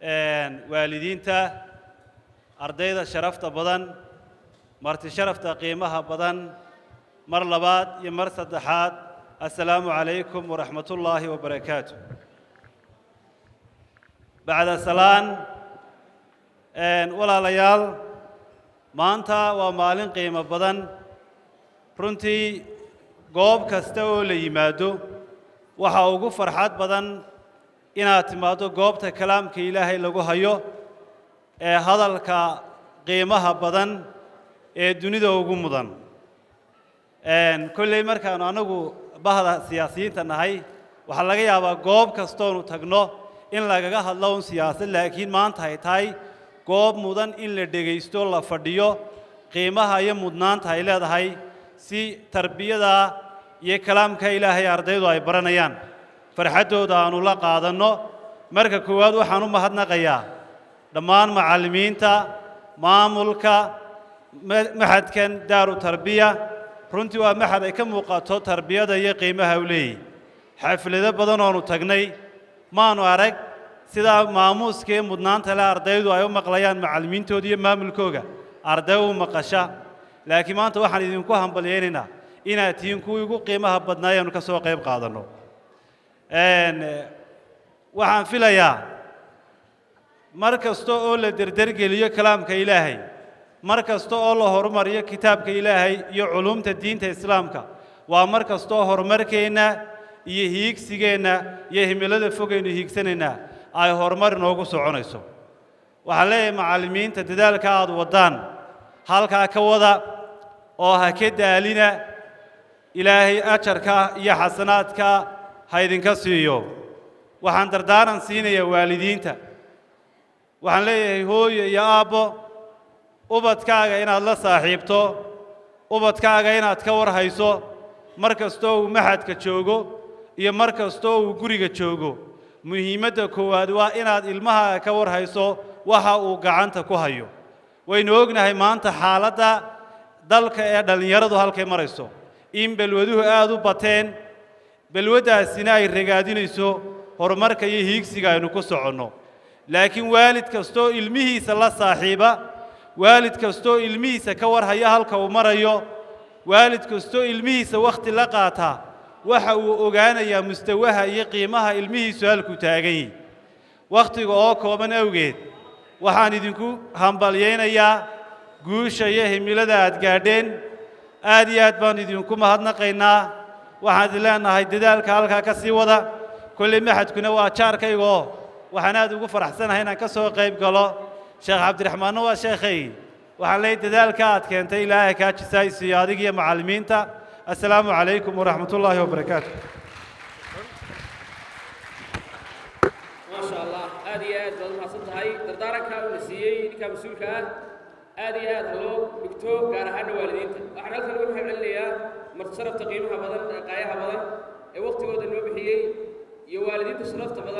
Waalidiinta, ardayda sharafta badan, marti sharafta qiimaha badan, mar labaad iyo mar saddexaad, assalaamu calaykum waraxmatullaahi wabarakaatu. Bacda salaan, walaalayaal, maanta waa maalin qiimo badan. Runtii goob kasta oo la yimaado, waxaa ugu farxad badan inaad timaaddo goobta kalaamka Ilaahay lagu hayo ee hadalka qiimaha badan ee dunida ugu mudan. Kolley markaannu annagu bahda siyaasiyiinta nahay, waxaa laga yaabaa goob kastoonu tagno in lagaga hadlo un siyaasad, laakiin maanta ay tahay goob mudan in la dhegaysto, la fadhiyo, qiimaha iyo mudnaanta ay leedahay si tarbiyada iyo kalaamka Ilaahay ardaydu ay baranayaan farxaddooda aanu la qaadanno. Marka koowaad, waxaan u mahadnaqayaa dhammaan macallimiinta, maamulka maxadkan Daaru Tarbiya. Runtii waa maxad ay ka muuqato tarbiyada iyo qiimaha u leeyahy. Xaflado badan oonu tagnay maanu arag sidaa maamuuska iyo mudnaanta leh ardaydu ay u maqlayaan macallimiintooda iyo maamulkooga arday u maqasha. Laakiin maanta waxaan idinku hambalyaynaynaa inaad tihiin kuwii ugu qiimaha badnaa ayaanu ka soo qayb qaadanno. Waxaan filayaa mar kasta oo la derdergeliyo kalaamka Ilaahay, mar kasta oo la horumariyo kitaabka Ilaahay iyo culuumta diinta Islaamka, waa mar kasta oo horumarkeenna iyo hiigsigeenna iyo himilada fogaynu hiigsanaynaa ay horumar inoogu soconayso. Waxaan leeyahay macallimiinta, dadaalka aad waddaan halkaa ka wada oo ha ka daalina. Ilaahay ajarka iyo xasanaadka ha idinka siiyo. Waxaan dardaaran siinayaa waalidiinta. Waxaan leeyahay, hooyo iyo aabbo, ubadkaaga inaad la saaxiibto, ubadkaaga inaad ka war hayso mar kastoo uu maxadka joogo iyo mar kastoo uu guriga joogo. Muhiimadda koowaad waa inaad ilmahaaga ka war hayso waxa uu gacanta ku hayo. Waynu ognahay maanta xaaladda dalka ee dhallinyaradu halkay marayso, in balwaduhu aad u bateen, balwaddaasina ay ragaadinayso horumarka iyo hiigsiga aynu ku soconno. Laakiin waalid kastoo ilmihiisa la saaxiiba, waalid kastoo ilmihiisa ka war haya halka uu marayo, waalid kastoo ilmihiisa wakhti la qaata, waxa uu ogaanayaa mustawaha iyo qiimaha ilmihiisu halkuu taagan yahi. Wakhtiga oo kooban awgeed, waxaan idinku hambalyaynayaa guusha iyo himilada aad gaadheen. Aad iyo aad baan idinku mahadnaqaynaa. Waxaan idin leenahay, dadaalka halkaa ka sii wada. Kolley maxadkuna waa jaarkaygoo waxaan aad ugu faraxsanahay inaan ka soo qayb galo. Sheekh Cabdiraxmaanna waa sheekhay. Waxaan leeyahay, dadaalka aad keentay Ilaahay kaa jisaaysiiyo, adiga iyo macallimiinta. Assalaamu calaykum waraxmatullaahi wabarakaatu. Maasha Allah, aad iyo aad baad umahadsan tahay. Dardaarankaa uuna siiyey ninkaa mas-uulka ah aad iyo aad ha loo dhigto, gaar ahaana waalidiinta. Waxaan halkan uga mahad celinayaa marti sharafta qiimaha badan ee qaayaha badan ee waqtigooda noo bixiyey iyo waalidiinta sharafta badan.